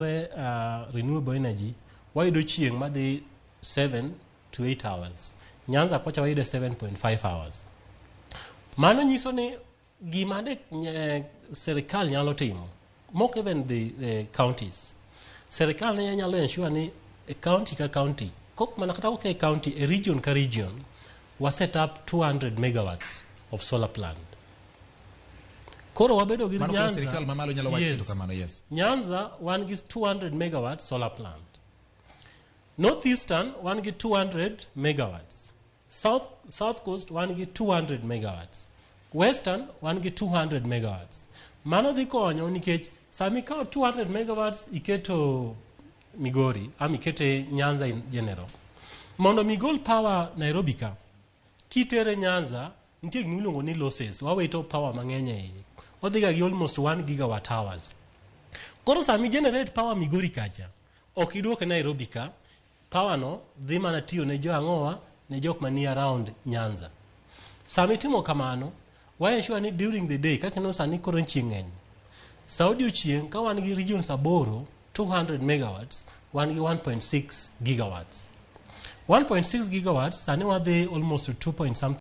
Renewable energy wayudo chieng' madhi 7 to 8 hours. Nyanza kocha wayudo 7.5 hours. Mano nyiso ni gima de sirikal nyalo timo, mok even the counties, sirikal ne nyalo ensure ni e county ka county, kok mana kata ok e county, e region ka region, wa set up 200 megawatts of solar plant. Koro wabedo gi Mano koro Nyanza. Sirikal mamalo nyalo wacho keto kamano, yes. Nyanza wan gi 200 megawatts solar plant. Northeastern wan gi 200 megawatts. South Coast wan gi 200 megawatts. Western wan gi 200 megawatts. Mano dhi konyo nikech sama ikawo 200 megawatts iketo Migori ama ikete Nyanza in general. Mondo migol power Nairobi ka, kitere Nyanza, nitie gima iluongo ni losses, wawito power mang'eny e iye. Odhi ga gi almost 1 gigawatt hours. Koro sama i generate power Migori kacha, ok iduoke Nairobi ka, power no dhi mana tiyo ne jo ang'owa, ne jok manie around Nyanza. Sama itimo kamano, wa ensure ni during the day, kaka ineno sani koro chieng' ng'eny. Sa odiochieng' ka wan gi regions aboro, 200 megawatts, wan gi 1.6 gigawatts. 1.6 gigawatts, sani wadhi almost to 2 point something.